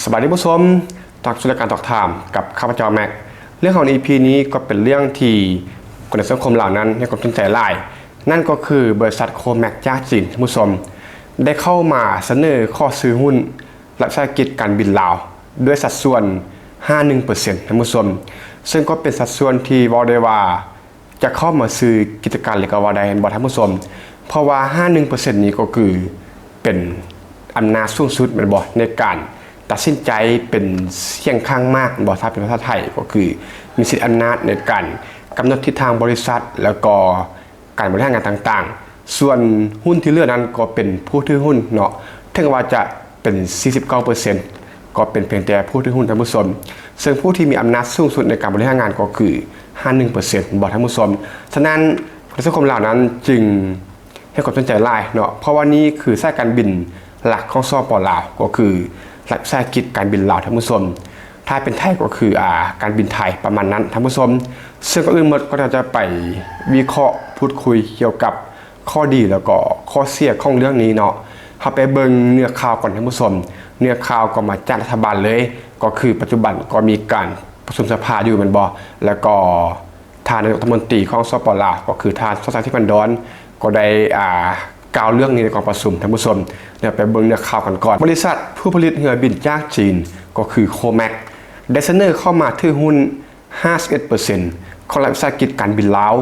ສະບາຍດີທ່ານຜູ້ຊົມ, ຮັບຊົມລາຍການ Talk Time ກັບຂ້າພະເຈົ້າແມັກ. ເລື່ອງຂອງ ອີພີ ນີ້ກໍເປັນເລື່ອງທີ່ຄົນໃນສັງຄົມລາວນັ້ນໃຫ້ຄວາມສົນໃຈຫຼາຍ, ນັ້ນກໍຄືບໍລິສັດໂຄແມັກຈາກຈີນ ທ່ານຜູ້ຊົມ ໄດ້ເຂົ້າມາສະເໜີຂໍຊື້ຫຸ້ນລັດວິສາຫະກິດການບິນລາວ ດ້ວຍສັດສ່ວນຫ້າໜຶ່ງເປີເຊັນ ທ່ານຜູ້ຊົມ, ເຊິ່ງກໍເປັນສັດສ່ວນທີ່ເວົ້າໄດ້ວ່າ ຈະເຂົ້າມາຊື້ກິດຈະການເລີຍກໍວ່າໄດ້ແມ່ນບໍ່ທ່ານຜູ້ຊົມ? ເພາະວ່າຫ້າໜຶ່ງເປີເຊັນນີ້ກໍຄືເປັນອຳນາດສູງສຸດແມ່ນບໍ່ ໃນການຕັດສິນໃຈ ເປັນສຽງຂ້າງມາກແມ່ນບໍ່ ຖ້າເປັນພາສາໄທກໍຄືມີສິດອຳນາດໃນການກຳນົດທິດທາງບໍລິສັດ ແລ້ວກໍການບໍລິຫານງານຕ່າງໆ. ສ່ວນຫຸ້ນທີ່ເຫຼືອນັ້ນກໍເປັນຜູ້ຖືຫຸ້ນເນາະ, ເຖິງວ່າຈະ ເປັນສີ່ສິບເກົ້າເປີເຊັນ ກໍເປັນພຽງແຕ່ຜູ້ຖືຫຸ້ນທ່ານຜູ້ຊົມ, ເຊິ່ງຜູ້ທີ່ມີອຳນາດສູງສຸດໃນການບໍລິຫານງານກໍຄືຫ້າໜຶ່ງເປີເຊັນ ບໍ່ທ່ານຜູ້ຊົມ. ສະນັ້ນ ຄົນໃນສັງຄົມລາວນັ້ນຈຶ່ງໃຫ້ຄວາມສົນໃຈຫຼາຍເນາະ, ເພາະວ່ານີ້ຄືສາຍການບິນຫຼັກຂອງ ສປປ ລາວ ກໍຄືລັດວິສາຫະກິດການບິນລາວ ທ່ານຜູ້ຊົມ, ຖ້າເປັນໄທກໍຄື ອາ ການບິນໄທ ປະມານນັ້ນທ່ານຜູ້ຊົມ. ເຊິ່ງກ່ອນອື່ນໝົດກໍຈະໄປວິເຄາະພູດຄຸຍກ່ຽວກັບ ຂໍ້ດີ ແລ້ວກໍຂໍ້ເສຍຂອງເລື່ອງນີ້ເນາະ, ເຮົາໄປເບິ່ງເນື້ອຂ່າວກ່ອນທ່ານຜູ້ຊົມ. ເນື້ອຂ່າວກໍມາຈາກລັດຖະບານເລີຍ, ກໍຄືປັດຈຸບັນກໍມີການປະຊຸມສະພາຢູ່ແມ່ນບໍ່? ແລ້ວກໍທ່ານນາຍົກລັດຖະມົນຕີຂອງ ສປປ ລາວ ກໍຄືທ່ານ ສອນໄຊ ສີພັນດອນ ກໍໄດ້ ອ່າ ກ່າວເລື່ອງນີ້ໃນກອງປະຊຸມທ່ານຜູ້ຊົມ. ດຽວໄປເບິ່ງເນື້ອຂ່າວກັນກ່ອນ. ບໍລິສັດຜູ້ຜະລິດເຮືອບິນຈາກຈີນ ກໍຄືໂຄແມັກ ໄດ້ສະເໜີເຂົ້າມາຖືຫຸ້ນ ຫ້າສິບເອັດເປີເຊັນ ຂອງລັດວິສາຫະກິດການບິນລາວ,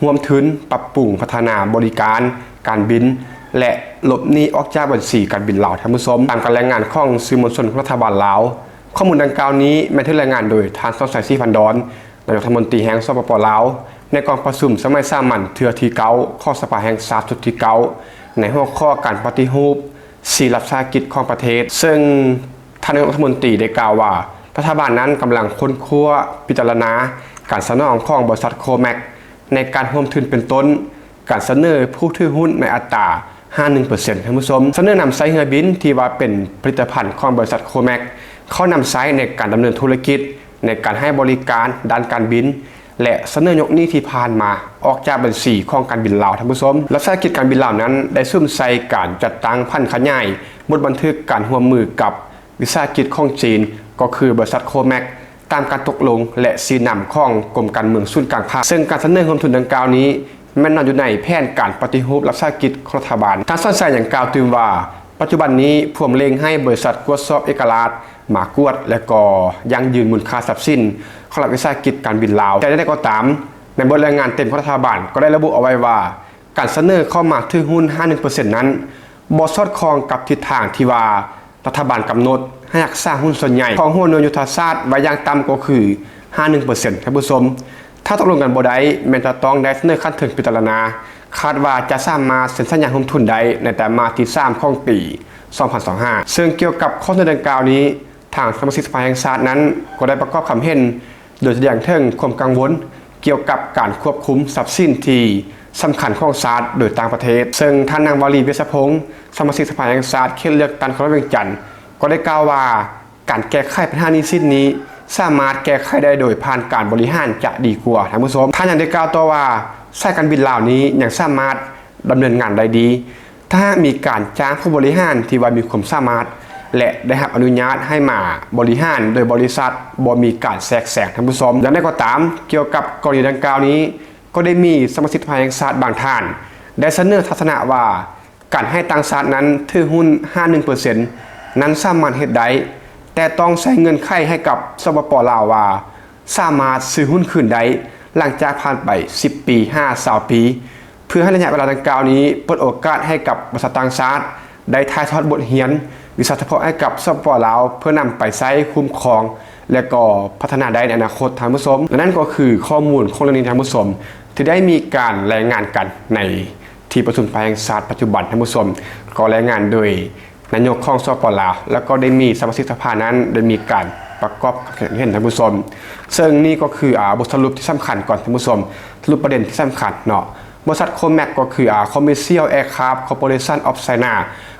ຮ່ວມທຶນປັບປຸງພັດທະນາບໍລິການການບິນ ແລະ ລົບໜີ້ອອກຈາກບັນຊີການບິນລາວ ທ່ານຜູ້ຊົມ, ຕາມການລາຍງານຂອງສື່ມວນຊົນຂອງລັດຖະບານລາວ. ຂໍ້ມູນດັ່ງກ່າວນີ້ແມ່ນຖືກລາຍງານໂດຍທ່ານ ສອນໄຊ ສີພັນດອນ ນາຍົກລັດຖະມົນຕີແຫ່ງ ສປປ ລາວ ໃນກອງປະຊຸມສະໄໝສາມັນເທື່ອທີເກົ້າ ຂອງສະພາແຫ່ງຊາດຊຸດທີເກົ້າ ໃນຫົວຂໍ້ການປະຕິຮູບສີ່ລັດວິສາຫະກິດຂອງປະເທດ, ເຊິ່ງທ່ານນາຍົກລັດຖະມົນຕີໄດ້ກ່າວວ່າ ລັດຖະບານນັ້ນກຳລັງຄົ້ນຄວ້າພິຈາລະນາການສະໜອງຂອງບໍລິສັດໂຄແມັກໃນການຮ່ວມທຶນ ເປັນຕົ້ນການສະເໜີຜູ້ຖືຫຸ້ນໃນອັດຕາຫ້າໜຶ່ງເປີເຊັນ ທ່ານຜູ້ຊົມ, ສະເໜີນຳໃຊ້ເຮືອບິນທີ່ວ່າເປັນຜະລິດຕະພັນຂອງບໍລິສັດໂຄແມັກ ເຂົ້ານຳໃຊ້ໃນການດຳເນີນທຸລະກິດ, ໃນການໃຫ້ບໍລິການດ້ານການບິນ ແລະ ສະເໜີຍົກໜີ້ທີ່ຜ່ານມາອອກຈາກບັນຊີຂອງການບິນລາວ ທ່ານຜູ້ຊົມ. ລັດວິສາຫະກິດການບິນລາວນັ້ນໄດ້ສຸມໃສ່ການຈັດຕັ້ງຜັນຂະຫຍາຍບົດບັນທຶກການຮ່ວມມືກັບວິສາຫະກິດຂອງຈີນ ກໍຄືບໍລິສັດໂຄແມັກ ຕາມການຕົກລົງ ແລະ ຊີ້ນຳຂອງກົມການເມືອງສູນກາງພັກ, ເຊິ່ງການສະເໜີຮ່ວມທຶນດັ່ງກ່າວນີ້ ແມ່ນນອນຢູ່ໃນແຜນການປະຕິຮູບລັດວິສາຫະກິດຂອງລັດຖະບານ. ທ່ານ ສອນໄຊ ຍັງກ່າວຕື່ມວ່າ ປັດຈຸບັນນີ້ພວມເລັ່ງໃຫ້ບໍລິສັດກວດສອບເອກະລາດ ມາກວດ ແລະ ກໍຢັ້ງຢືນມູນຄ່າຊັບສິນຂອງລັດວິສາຫະກິດການບິນລາວ. ແຕ່ຢ່າງໃດກໍຕາມ, ໃນບົດລາຍງານເຕັມຂອງລັດຖະບານກໍໄດ້ລະບຸເອົາໄວ້ວ່າ ການສະເໜີເຂົ້າມາຖືຫຸ້ນຫ້າໜຶ່ງເປີເຊັນນັ້ນ ບໍ່ສອດຄ່ອງກັບທິດທາງທີ່ວ່າລັດຖະບານກຳນົດໃຫ້ຮັກສາຫຸ້ນສ່ວນໃຫຍ່ຂອງຫົວໜ່ວຍຍຸດທະສາດໄວ້ຢ່າງຕ່ຳກໍຄືຫ້າໜຶ່ງເປີເຊັນ ທ່ານຜູ້ຊົມ. ຖ້າຕົກລົງກັນບໍ່ໄດ້ ແມ່ນຈະຕ້ອງໄດ້ສະເໜີຂັ້ນເທິງພິຈາລະນາ, ຄາດວ່າຈະສາມາດເຊັນສັນຍາຮ່ວມທຶນໄດ້ໃນໄຕຣມາດທີສາມຂອງປີສອງພັນຊາວຫ້າ. ເຊິ່ງກ່ຽວກັບຂໍ້ສະເໜີດັ່ງກ່າວນີ້ ທາງສະມາຊິກສະພາແຫ່ງຊາດນັ້ນກໍໄດ້ປະກອບຄຳເຫັນ ໂດຍສະແດງເຖິງຄວາມກັງວົນກ່ຽວກັບການຄວບຄຸມຊັບສິນທີ່ສຳຄັນຂອງຊາດໂດຍຕ່າງປະເທດ, ເຊິ່ງທ່ານນາງ ວາລີ ເວດສະພົງ ສະມາຊິກສະພາແຫ່ງຊາດເຂດເລືອກຕັ້ງນະຄອນຫຼວງວຽງຈັນ ກໍໄດ້ກ່າວວ່າ ການແກ້ໄຂບັນຫາໜີ້ສິນນີ້ ສາມາດແກ້ໄຂໄດ້ໂດຍຜ່ານການບໍລິຫານຈະດີກວ່າ, ທ່ານຜູ້ຊົມ. ທ່ານຍັງໄດ້ກ່າວຕໍ່ວ່າ ສາຍການບິນລາວນີ້ຍັງສາມາດດຳເນີນງານໄດ້ດີ ຖ້າຫາກມີການຈ້າງຜູ້ບໍລິຫານທີ່ວ່າມີຄວາມສາມາດ ແລະ ໄດ້ຮັບອະນຸຍາດໃຫ້ມາບໍລິຫານໂດຍບໍລິສັດ ບໍ່ມີການແຊກແຊງ, ທ່ານຜູ້ຊົມ. ຢ່າງໃດກໍຕາມ, ກ່ຽວກັບກໍລະນີດັ່ງກ່າວນີ້ ກໍໄດ້ມີສະມາຊິກສະພາແຫ່ງຊາດບາງທ່ານ ໄດ້ສະເໜີທັດສະນະວ່າ ການໃຫ້ຕ່າງຊາດນັ້ນຖືຫຸ້ນຫ້າໜຶ່ງເປີເຊັນນັ້ນສາມາດເຮັດໄດ້, ແຕ່ຕ້ອງໃສ່ເງື່ອນໄຂໃຫ້ກັບ ສປປ ລາວ ວ່າ ສາມາດຊື້ຫຸ້ນຄືນໄດ້ຫຼັງຈາກຜ່ານໄປສິບປີຫາຊາວປີ ເພື່ອໃຫ້ໄລຍະເວລາດັ່ງກ່າວນີ້ເປີດໂອກາດໃຫ້ກັບບໍລິສັດຕ່າງຊາດໄດ້ຖ່າຍທອດບົດຮຽນວິຊາສະເພາະໃຫ້ກັບ ສປປ ລາວ ເພື່ອນຳໄປໃຊ້ຄຸ້ມຄອງ ແລະ ກໍພັດທະນາໄດ້ໃນອະນາຄົດ, ທ່ານຜູ້ຊົມ. ແລະ ນັ້ນກໍຄືຂໍ້ມູນຂອງເລື່ອງນີ້, ທ່ານຜູ້ຊົມ, ທີ່ໄດ້ມີການລາຍງານກັນໃນທີ່ປະຊຸມສະພາແຫ່ງຊາດປັດຈຸບັນ, ທ່ານຜູ້ຊົມ, ກໍລາຍງານໂດຍ ນາຍົກຂອງ ສປປ ລາວ ແລ້ວກໍໄດ້ມີສະມາຊິກສະພານັ້ນໄດ້ມີການປະກອບຄຳຄິດເຫັນ, ທ່ານຜູ້ຊົມ. ເຊິ່ງນີ້ກໍຄື ອາ ບົດສະຫຼຸບທີ່ສຳຄັນກ່ອນ, ທ່ານຜູ້ຊົມ, ສະຫຼຸບປະເດັນທີ່ສຳຄັນເນາະ. ບໍລິສັດໂຄແມັກກໍຄື ອາ Commercial Aircraft Corporation of China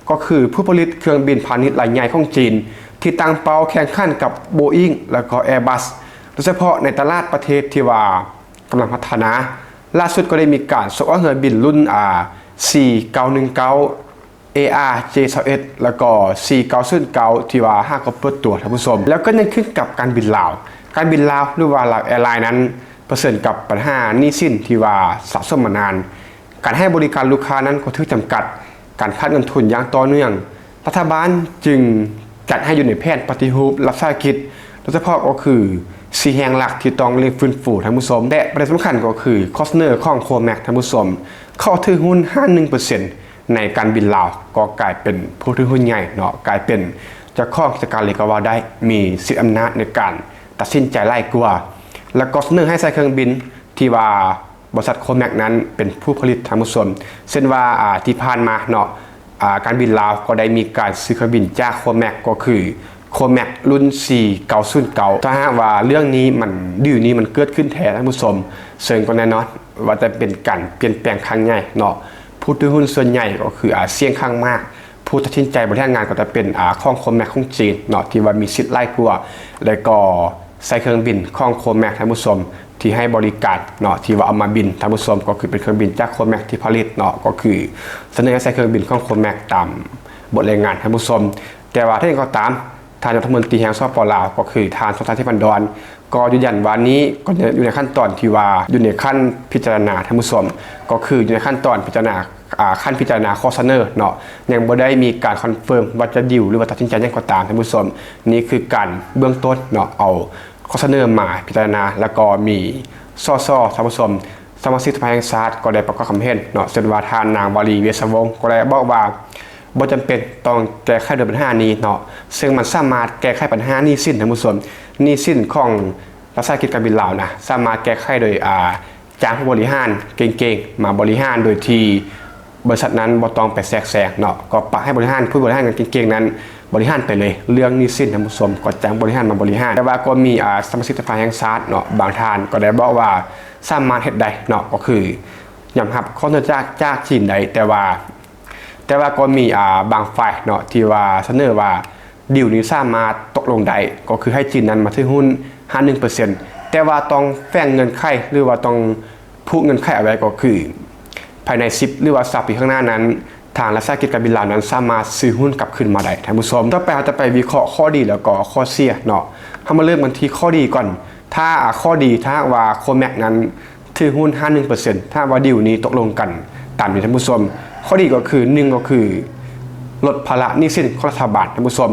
ກໍຄືຜູ້ຜະລິດເຄື່ອງບິນພານິດລາຍໃຫຍ່ຂອງຈີນ ທີ່ຕັ້ງເປົ້າແຂ່ງຂັນກັບ Boeing ແລ້ວກໍ Airbus ໂດຍສະເພາະໃນຕະຫຼາດປະເທດທີ່ວ່າກຳລັງພັດທະນາ. ລ່າສຸດກໍໄດ້ມີການສົ່ງອອກເຮືອບິນລຸ້ນ ອາ ສີ່ເກົ້າໜຶ່ງເກົ້າ ເອອາເຈຊາວເອັດ ແລ້ວກໍຊີເກົ້າສູນເກົ້າ ທີ່ວ່າຫາກໍເປີດຕົວ ທ່ານຜູ້ຊົມ. ແລ້ວກໍຍັງຂຶ້ນກັບການບິນລາວ, ການບິນລາວ ຫຼືວ່າລາວແອລາຍນັ້ນ ປະເຊີນກັບບັນຫາໜີ້ສິນທີ່ວ່າສະສົມມານານ, ການໃຫ້ບໍລິການລູກຄ້ານັ້ນກໍຖືກຈຳກັດ, ການຂາດເງິນທຶນຢ່າງຕໍ່ເນື່ອງ, ລັດຖະບານຈຶ່ງຈັດໃຫ້ຢູ່ໃນແຜນປະຕິຮູບລັດສະຫະກິດ, ໂດຍສະເພາະກໍຄືສີ່ແຫ່ງຫຼັກທີ່ຕ້ອງເລັ່ງຟື້ນຟູ ທ່ານຜູ້ຊົມ. ແລະ ປະເດັນສຳຄັນກໍຄືຂໍ້ສະເໜີຂອງໂຄແມັກ ທ່ານຜູ້ຊົມ, ເຂົາຖືຫຸ້ນຫ້າສິບໜຶ່ງເປີເຊັນ ໃນການບິນລາວ ກໍກາຍເປັນຜູ້ຖືຫຸ້ນໃຫຍ່ເນາະ, ກາຍເປັນເຈົ້າຂອງກິດຈະການເລີຍກໍວ່າໄດ້, ມີສິດອຳນາດໃນການຕັດສິນໃຈຫຼາຍກວ່າ ແລ້ວກໍສະເໜີໃຫ້ໃຊ້ເຄື່ອງບິນທີ່ວ່າບໍລິສັດໂຄແມັກນັ້ນເປັນຜູ້ຜະລິດ ທ່ານຜູ້ຊົມ. ເຊັ່ນວ່າ ອາ ທີ່ຜ່ານມາເນາະ ອາ ການບິນລາວກໍໄດ້ມີການຊື້ເຄື່ອງບິນຈາກໂຄແມັກ ກໍຄືໂຄແມັກລຸ້ນສີ່ເກົ້າສູນເກົ້າ. ຖ້າຫາກວ່າເລື່ອງນີ້ມັນ ດີລນີ້ມັນເກີດຂຶ້ນແທ້ ທ່ານຜູ້ຊົມ, ເຊິ່ງກໍແນ່ນອນວ່າຈະເປັນການປ່ຽນແປງຄັ້ງໃຫຍ່ເນາະ, ຜູ້ຖືຫຸ້ນສ່ວນໃຫຍ່ກໍຄື ອາ ສຽງຂ້າງມາກ, ຜູ້ຕັດສິນໃຈບໍລິຫານງານກໍຈະເປັນ ອາ ຂອງໂຄແມັກຂອງຈີນເນາະ ທີ່ວ່າມີສິດຫຼາຍກວ່າ ແລ້ວກໍໃຊ້ເຄື່ອງບິນຂອງໂຄແມັກ ທ່ານຜູ້ຊົມ ທີ່ໃຫ້ບໍລິການເນາະ ທີ່ວ່າເອົາມາບິນ ທ່ານຜູ້ຊົມ, ກໍຄືເປັນເຄື່ອງບິນຈາກໂຄແມັກທີ່ຜະລິດເນາະ, ກໍຄືສະເໜີໃຫ້ໃຊ້ເຄື່ອງບິນຂອງໂຄແມັກຕາມບົດລາຍງານ ທ່ານຜູ້ຊົມ. ແຕ່ວ່າເຖິງຢ່າງໃດກໍຕາມ ທ່ານລັດຖະມົນຕີແຫ່ງ ສປ ລາວ ກໍຄືທ່ານ ສົມສັກ ເທບພັນດອນ ກໍຢືນຢັນວ່ານີ້ກໍຢູ່ໃນຂັ້ນຕອນທີ່ວ່າຢູ່ໃນຂັ້ນພິຈາລະນາ ທ່ານຜູ້ຊົມ, ກໍຄືຢູ່ໃນຂັ້ນຕອນພິຈາລະນາ ອາ ຂັ້ນພິຈາລະນາຂໍ້ສະເໜີເນາະ, ຍັງບໍ່ໄດ້ມີການຄອນເຟີມວ່າຈະດີລ ຫຼືວ່າຕັດສິນໃຈຫຍັງກໍຕາມ ທ່ານຜູ້ຊົມ. ນີ້ຄືການເບື້ອງຕົ້ນເນາະ, ເອົາຂໍ້ສະເໜີມາພິຈາລະນາ ແລ້ວກໍມີ ສສ ທ່ານຜູ້ຊົມ ສະມາຊິກສະພາແຫ່ງຊາດກໍໄດ້ປະກອບຄຳເຫັນເນາະ, ເຊັ່ນວ່າທ່ານນາງ ວາລີ ເວດສະວົງ ກໍໄດ້ບອກວ່າບໍ່ຈຳເປັນຕ້ອງແກ້ໄຂດ້ວຍບັນຫານີ້ເນາະ, ເຊິ່ງມັນສາມາດແກ້ໄຂບັນຫາໜີ້ສິນ ທ່ານຜູ້ຊົມ, ໜີ້ສິນຂອງລັດສະຫະກິດການບິນລາວນະ ສາມາດແກ້ໄຂໂດຍ ອາ ຈ້າງຜູ້ບໍລິຫານເກັ່ງໆມາບໍລິຫານ ໂດຍທີ່ບໍລິສັດນັ້ນບໍ່ຕ້ອງໄປແຊກແຊງເນາະ, ກໍປະໃຫ້ບໍລິຫານ ຜູ້ບໍລິຫານເກັ່ງໆນັ້ນບໍລິຫານໄປເລີຍ. ເລື່ອງໜີ້ສິນ ທ່ານຜູ້ຊົມ ກໍຈ້າງບໍລິຫານມາບໍລິຫານ. ແຕ່ວ່າກໍມີ ອາ ສະມາຊິກສະພາແຫ່ງຊາດເນາະ ບາງທ່ານກໍໄດ້ບອກວ່າ ສາມາດເຮັດໄດ້ເນາະ, ກໍຄືຍອມຮັບຂໍ້ສະເໜີຈາກ ຈາກຈີນໄດ້, ແຕ່ວ່າ ແຕ່ວ່າກໍມີ ອາ ບາງຝ່າຍເນາະ ທີ່ວ່າສະເໜີວ່າດີລນີ້ສາມາດຕົກລົງໄດ້ ກໍຄືໃຫ້ຈີນນັ້ນມາຖືຫຸ້ນຫ້າສິບໜຶ່ງເປີເຊັນ, ແຕ່ວ່າຕ້ອງແຝງເງື່ອນໄຂ ຫຼືວ່າຕ້ອງຜູກເງື່ອນໄຂເອົາໄວ້ ກໍຄືພາຍໃນສິບ ຫຼືວ່າຊາວປີຂ້າງໜ້ານັ້ນ ທາງລັດສະຫະກິດການບິນລາວນັ້ນສາມາດຊື້ຫຸ້ນກັບຄືນມາໄດ້ ທ່ານຜູ້ຊົມ. ຕໍ່ໄປເຮົາຈະໄປວິເຄາະຂໍ້ດີ ແລ້ວກໍຂໍ້ເສຍເນາະ. ເຮົາມາເລີ່ມກັນທີ່ຂໍ້ດີກ່ອນ. ຖ້າ ອາ ຂໍ້ດີ ຖ້າຫາກວ່າໂຄແມັກນັ້ນຖືຫຸ້ນຫ້າສິບໜຶ່ງເປີເຊັນ ຖ້າຫາກວ່າດີລນີ້ຕົກລົງກັນຕາມນີ້ ທ່ານຜູ້ຊົມ, ຂໍ້ດີກໍຄື ໜຶ່ງ ກໍຄື ລົດພາລະໜີ້ສິນຂອງລັດຖະບານ ທ່ານຜູ້ຊົມ.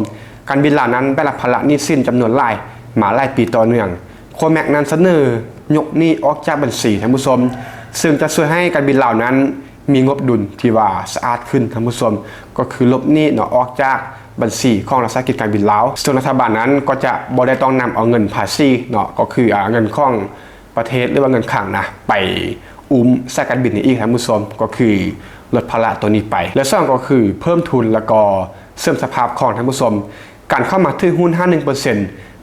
ການບິນລາວນັ້ນແບກຮັບພາລະໜີ້ສິນຈຳນວນຫຼາຍມາຫຼາຍປີຕໍ່ເນື່ອງ. ໂຄແມັກນັ້ນສະເໜີຍົກໜີ້ອອກຈາກບັນຊີ ທ່ານຜູ້ຊົມ, ເຊິ່ງຈະຊ່ວຍໃຫ້ການບິນລາວນັ້ນມີງົບດຸນທີ່ວ່າສະອາດຂຶ້ນ ທ່ານຜູ້ຊົມ, ກໍຄືລົບໜີ້ເນາະ ອອກຈາກບັນຊີຂອງລັດສະຫະກິດການບິນລາວ, ເຊິ່ງລັດຖະບານນັ້ນກໍຈະບໍ່ໄດ້ຕ້ອງນຳເອົາເງິນພາສີເນາະ ກໍຄື ອາ ເງິນຂອງ ປະເທດ ຫຼືວ່າເງິນຄັງນະ ໄປອຸ້ມສາຍການບິນນີ້ອີກ ທ່ານຜູ້ຊົມ, ກໍຄືລົດພາລະຕົວນີ້ໄປ. ແລະ ສອງ ກໍຄືເພີ່ມທຶນ ແລ້ວກໍເສີມສະພາບຄລ່ອງ ທ່ານຜູ້ຊົມ. ການເຂົ້າມາຖືຫຸ້ນຫ້າສິບໜຶ່ງເປີເຊັນ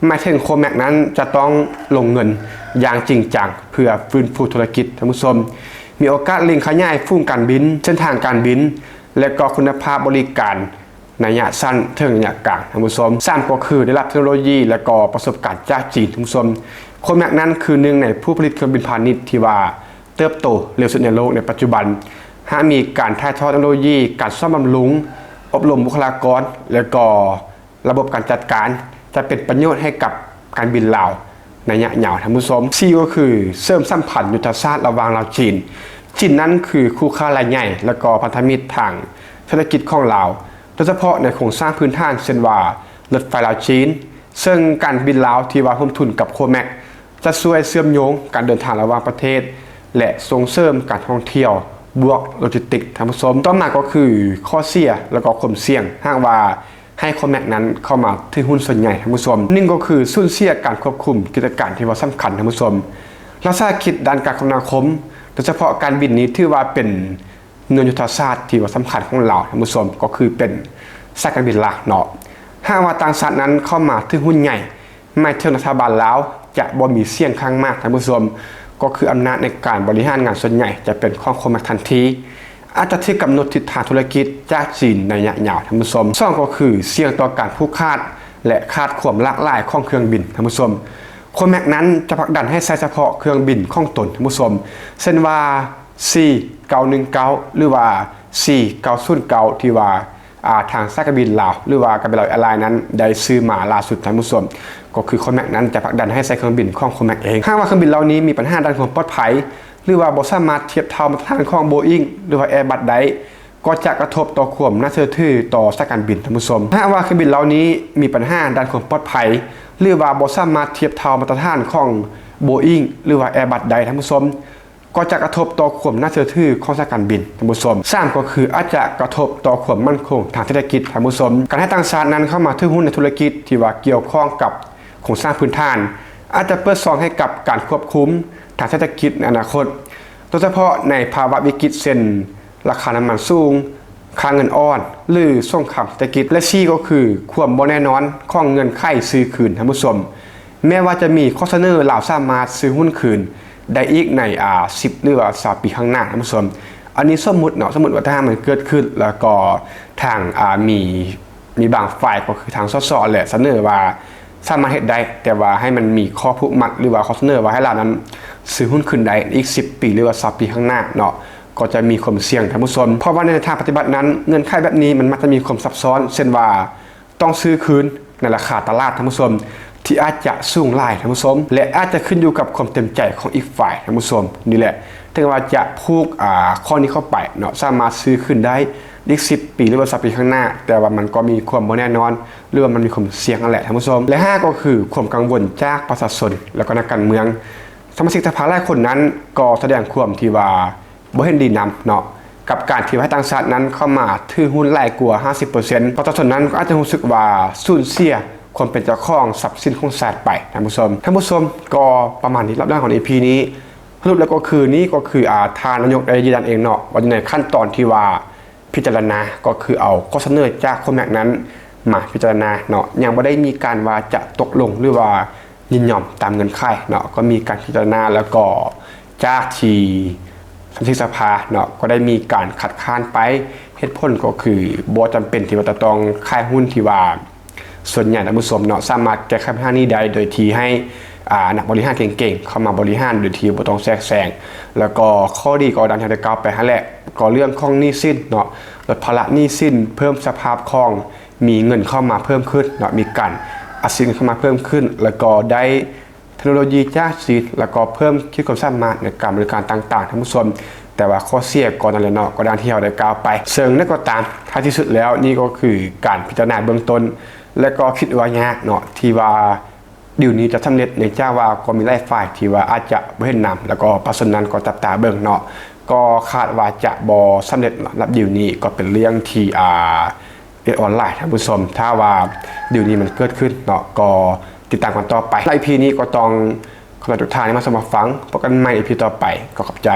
ໝາຍເຖິງໂຄແມັກນັ້ນຈະຕ້ອງລົງເງິນຢ່າງຈິງຈັງເພື່ອຟື້ນຟູທຸລະກິດ ທ່ານຜູ້ຊົມ, ມີໂອກາດເລັ່ງຂະຫຍາຍຝູງການບິນ, ເສັ້ນທາງການບິນ ແລະ ກໍຄຸນນະພາບບໍລິການ ໄລຍະສັ້ນເຖິງໄລຍະກາງ ທ່ານຜູ້ຊົມ. ສາມ ກໍຄືໄດ້ຮັບເທັກໂນໂລຢີ ແລະ ກໍປະສົບການຈາກຈີນ ທ່ານຜູ້ຊົມ. ໂຄແມັກນັ້ນຄືໜຶ່ງໃນຜູ້ຜະລິດເຄື່ອງບິນພານິດທີ່ວ່າເຕີບໂຕເລັວສຸດໃນໂລກໃນປັດຈຸບັນ. ຫາກມີການຖ່າຍທອດເທັກໂນໂລຢີ, ການສ້ອມບຳລຸງ, ອົບຮົມບຸກຄະລາກອນ ແລະ ກໍລະບົບການຈັດການ ຈະເປັນປະໂຫຍດໃຫ້ກັບການບິນລາວ ໄລຍະຍາວ ທ່ານຜູ້ຊົມ. ສີ່ ກໍຄືເສີມສຳພັນຍຸດທະສາດລະຫວ່າງລາວ-ຈີນ. ຈີນນັ້ນຄືຄູ່ຄ້າລາຍໃຫຍ່ ແລະ ກໍພັນທະມິດທາງເສດຖະກິດຂອງລາວ, ໂດຍສະເພາະໃນໂຄງສ້າງພື້ນຖານ ເຊັ່ນວ່າລົດໄຟລາວ-ຈີນ, ເຊິ່ງການບິນລາວທີ່ວ່າຮ່ວມທຶນກັບໂຄແມັກ ຈະຊ່ວຍເຊື່ອມໂຍງການເດີນທາງລະຫວ່າງປະເທດ ແລະ ສົ່ງເສີມການທ່ອງທ່ຽວ ບວກໂລຈິສຕິກ ທ່ານຜູ້ຊົມ. ຕໍ່ມາກໍຄືຂໍ້ເສຍ ແລະ ກໍຄວາມສ່ຽງ ຫາກວ່າ ໃຫ້ໂຄແມັກນັ້ນເຂົ້າມາຖືຫຸ້ນສ່ວນໃຫຍ່ ທ່ານຜູ້ຊົມ. ໜຶ່ງ ກໍຄືສູນເສຍການຄວບຄຸມກິດຈະການທີ່ວ່າສຳຄັນ ທ່ານຜູ້ຊົມ. ລັດສະຫະກິດດ້ານການຄົມນາຄົມ ໂດຍສະເພາະການບິນນີ້ ຖືວ່າເປັນໜ່ວຍຍຸດທະສາດທີ່ວ່າສຳຄັນຂອງລາວ ທ່ານຜູ້ຊົມ, ກໍຄືເປັນສາຍການບິນຫຼັກເນາະ. ຫາກວ່າຕ່າງຊາດນັ້ນເຂົ້າມາຖືຫຸ້ນໃຫຍ່ ໝາຍເຖິງລັດຖະບານລາວຈະບໍ່ມີສຽງຂ້າງມາກ ທ່ານຜູ້ຊົມ, ກໍຄືອຳນາດໃນການບໍລິຫານງານສ່ວນໃຫຍ່ຈະເປັນຂອງໂຄແມັກທັນທີ. ອາດຈະຖືກກຳນົດທິດທາງທຸລະກິດຈາກຈີນໃນໄລຍະຍາວ ທ່ານຜູ້ຊົມ. ສອງ ກໍຄືສ່ຽງຕໍ່ການຜູກຂາດ ແລະ ຂາດຄວາມຫຼາກຫຼາຍຂອງເຄື່ອງບິນ ທ່ານຜູ້ຊົມ. ໂຄແມັກນັ້ນຈະຜັກດັນໃຫ້ໃຊ້ສະເພາະເຄື່ອງບິນຂອງຕົນ ທ່ານຜູ້ຊົມ, ເຊັ່ນວ່າ ຊີເກົ້າໜຶ່ງເກົ້າ ຫຼືວ່າ ສີ່ເກົ້າສູນເກົ້າ ທີ່ວ່າ ອ່າ ທາງສາຍການບິນລາວ ຫຼືວ່າການບິນລາວແອລາຍນັ້ນໄດ້ຊື້ມາລ່າສຸດ ທ່ານຜູ້ຊົມ ກໍຄືຄອມແມັກນັ້ນຈະຜັກດັນໃຫ້ໃຊ້ເຄື່ອງບິນຂອງຄອມແມັກເອງ. ຫາກວ່າເຄື່ອງບິນເຫຼົ່ານີ້ມີບັນຫາດ້ານຄວາມປອດໄພ ຫຼືວ່າບໍ່ສາມາດທຽບເທົ່າມາດຕະຖານຂອງໂບອິງ ຫຼືວ່າແອບັສໄດ້ ກໍຈະກະທົບຕໍ່ຄວາມໜ້າເຊື່ອຖືຕໍ່ສາຍການບິນ ທ່ານຜູ້ຊົມ. ຫາກວ່າເຄື່ອງບິນເຫຼົ່ານີ້ມີບັນຫາດ້ານຄວາມປອດໄພ ຫຼືວ່າບໍ່ສາມາດທຽບເທົ່າມາດຕະຖານຂອງໂບອິງ ຫຼືວ່າແອບັສໄດ້ ທ່ານຜູ້ຊົມ ກໍຈະກະທົບຕໍ່ຄວາມໜ້າເຊື່ອຖືຂອງສາຍການບິນ ທ່ານຜູ້ຊົມ. ສາມ ກໍຄືອາດຈະກະທົບຕໍ່ຄວາມໝັ້ນຄົງທາງເສດຖະກິດ ທ່ານຜູ້ຊົມ. ການໃຫ້ຕ່າງຊາດນັ້ນເຂົ້າມາຖືຫຸ້ນໃນທຸລະກິດທີ່ວ່າກ່ຽວຂ້ອງກັບໂຄງສ້າງພື້ນຖານ ອາດຈະເປີດຊ່ອງໃຫ້ກັບການຄວບຄຸມທາງເສດຖະກິດໃນອະນາຄົດ ໂດຍສະເພາະໃນພາວະວິກິດເຊັ່ນ ລາຄານ້ຳມັນສູງ, ຄ່າເງິນອ່ອນ ຫຼື ສົງຄາມເສດຖະກິດ ແລະ ສີ່ ກໍຄືຄວາມບໍ່ແນ່ນອນຂອງເງື່ອນໄຂຊື້ຄືນ ທ່ານຜູ້ຊົມ. ແມ້ວ່າຈະມີຂໍ້ສະເໜີລາວສາມາດຊື້ຫຸ້ນຄືນໄດ້ອີກໃນ ອາ ສິບ ຫຼືວ່າ ຊາວ ປີຂ້າງໜ້າ ທ່ານຜູ້ຊົມ. ອັນນີ້ສົມມຸດເນາະ, ສົມມຸດວ່າຖ້າມັນເກີດຂຶ້ນ ແລ້ວກໍທາງ ອາ ມີ ມີບາງຝ່າຍ ກໍຄືທາງ ສສ ແຫຼະ ສະເໜີວ່າສາມາດເຮັດໄດ້ ແຕ່ວ່າໃຫ້ມັນມີຂໍ້ຜູກມັດ ຫຼືວ່າຂໍ້ສະເໜີວ່າໃຫ້ລາວນັ້ນຊື້ຫຸ້ນຄືນໄດ້ອີກ ສິບ ປີ ຫຼືວ່າ ຊາວ ປີຂ້າງໜ້າເນາະ, ກໍຈະມີຄວາມສ່ຽງ ທ່ານຜູ້ຊົມ. ເພາະວ່າໃນທາງປະຕິບັດນັ້ນ ເງື່ອນໄຂແບບນີ້ມັນມັກຈະມີຄວາມຊັບຊ້ອນ ເຊັ່ນວ່າ ຕ້ອງຊື້ຄືນໃນລາຄາຕະຫຼາດ ທ່ານຜູ້ຊົມ ທີ່ອາດຈະສູງຫຼາຍ ທ່ານຜູ້ຊົມ ແລະ ອາດຈະຂຶ້ນຢູ່ກັບຄວາມເຕັມໃຈຂອງອີກຝ່າຍ ທ່ານຜູ້ຊົມ. ນີ້ແຫຼະ ເຖິງວ່າຈະຜູກ ອາ ຂໍ້ນີ້ເຂົ້າໄປເນາະ, ສາມາດຊື້ຄືນໄດ້ອີກ ສິບ ປີ ຫຼືວ່າ ຊາວ ປີຂ້າງໜ້າ, ແຕ່ວ່າມັນກໍມີຄວາມບໍ່ແນ່ນອນ ຫຼືວ່າມັນມີຄວາມສ່ຽງຫັ້ນແຫຼະ ທ່ານຜູ້ຊົມ. ແລະ ຫ້າ ກໍຄືຄວາມກັງວົນຈາກປະຊາຊົນ ແລ້ວກໍນັກການເມືອງ. ສະມາຊິກສະພາຫຼາຍຄົນນັ້ນກໍສະແດງຄວາມທີ່ວ່າ ບໍ່ເຫັນດີນຳເນາະ ກັບການທີ່ວ່າໃຫ້ຕ່າງຊາດນັ້ນເຂົ້າມາຖືຫຸ້ນຫຼາຍກວ່າ ຫ້າສິບເປີເຊັນ. ປະຊາຊົນນັ້ນກໍອາດຈະຮູ້ສຶກວ່າສູນເສຍຄວາມເປັນເຈົ້າຂອງຊັບສິນຂອງຊາດໄປ ທ່ານຜູ້ຊົມ. ທ່ານຜູ້ຊົມ ກໍປະມານນີ້ ສຳລັບເລື່ອງຂອງ ອີພີ ນີ້. ສະຫຼຸບແລ້ວກໍຄື ນີ້ກໍຄື ອາ ທ່ານນາຍົກໄດ້ຢືນຢັນເອງເນາະ ວ່າຢູ່ໃນຂັ້ນຕອນທີ່ວ່າພິຈາລະນາ ກໍຄືເອົາຂໍ້ສະເໜີຈາກຄອມແມັກນັ້ນມາພິຈາລະນາເນາະ, ຍັງບໍ່ໄດ້ມີການວ່າຈະຕົກລົງ ຫຼືວ່າ ຍິນຍອມຕາມເງື່ອນໄຂເນາະ, ກໍມີການພິຈາລະນາ ແລ້ວກໍຈາກທີ່ສະມາຊິກສະພາເນາະ ກໍໄດ້ມີການຄັດຄ້ານໄປ. ເຫດຜົນກໍຄືບໍ່ຈຳເປັນທີ່ວ່າຈະຕ້ອງຂາຍຫຸ້ນທີ່ວ່າສ່ວນໃຫຍ່ ທ່ານຜູ້ຊົມເນາະ ສາມາດແກ້ໄຂບັນຫານີ້ໄດ້ ໂດຍທີ່ໃຫ້ ອາ ນັກບໍລິຫານເກັ່ງໆເຂົ້າມາບໍລິຫານໂດຍທີ່ບໍ່ຕ້ອງແຊກແຊງ. ແລ້ວກໍຂໍ້ດີກໍດັ່ງທີ່ໄດ້ກ່າວໄປຫັ້ນແຫຼະ, ກໍເລື່ອງຂອງໜີ້ສິນເນາະ, ລົດພາລະໜີ້ສິນ, ເພີ່ມສະພາບຄ່ອງ ມີເງິນເຂົ້າມາເພີ່ມຂຶ້ນເນາະ, ມີການອັດສີເງິນເຂົ້າມາເພີ່ມຂຶ້ນ ແລ້ວກໍໄດ້ເທັກໂນໂລຢີຈາກຈີນ ແລ້ວກໍເພີ່ມຂີດຄວາມສາມາດໃນການບໍລິການຕ່າງໆ ທ່ານຜູ້ຊົມ. ແຕ່ວ່າຂໍ້ເສຍກໍນັ້ນແຫຼະເນາະ, ກໍດັ່ງທີ່ເຮົາໄດ້ກ່າວໄປ. ເຊິ່ງນັ້ນກໍຕາມ, ທ້າຍທີ່ສຸດແລ້ວນີ້ກໍຄືການພິຈາລະນາເບື້ອງຕົ້ນ ແລະ ກໍຄິດວ່າຍາກເນາະ ທີ່ວ່າ ດີລນີ້ຈະສຳເລັດ, ເນື່ອງຈາກວ່າກໍມີຫຼາຍຝ່າຍທີ່ວ່າອາດຈະບໍ່ເຫັນນຳ ແລ້ວກໍປະຊາຊົນນັ້ນກໍຈັບຕາເບິ່ງເນາະ, ກໍຄາດວ່າຈະບໍ່ສຳເລັດເນາະ. ສຳລັບດີລນີ້ກໍເປັນເລື່ອງທີ່ ອາ ລະອຽດອ່ອນຫຼາຍ ທ່ານຜູ້ຊົມ. ຖ້າວ່າດີລນີ້ມັນເກີດຂຶ້ນເນາະ ກໍຕິດຕາມກັນຕໍ່ໄປ. ແລະ ອີພີ ນີ້ກໍຕ້ອງຂອບໃຈທຸກທ່ານທີ່ມາຊົມມາຟັງ. ພົບກັນໃໝ່ ອີພີ ຕໍ່ໄປ. ກໍຂອບໃຈ.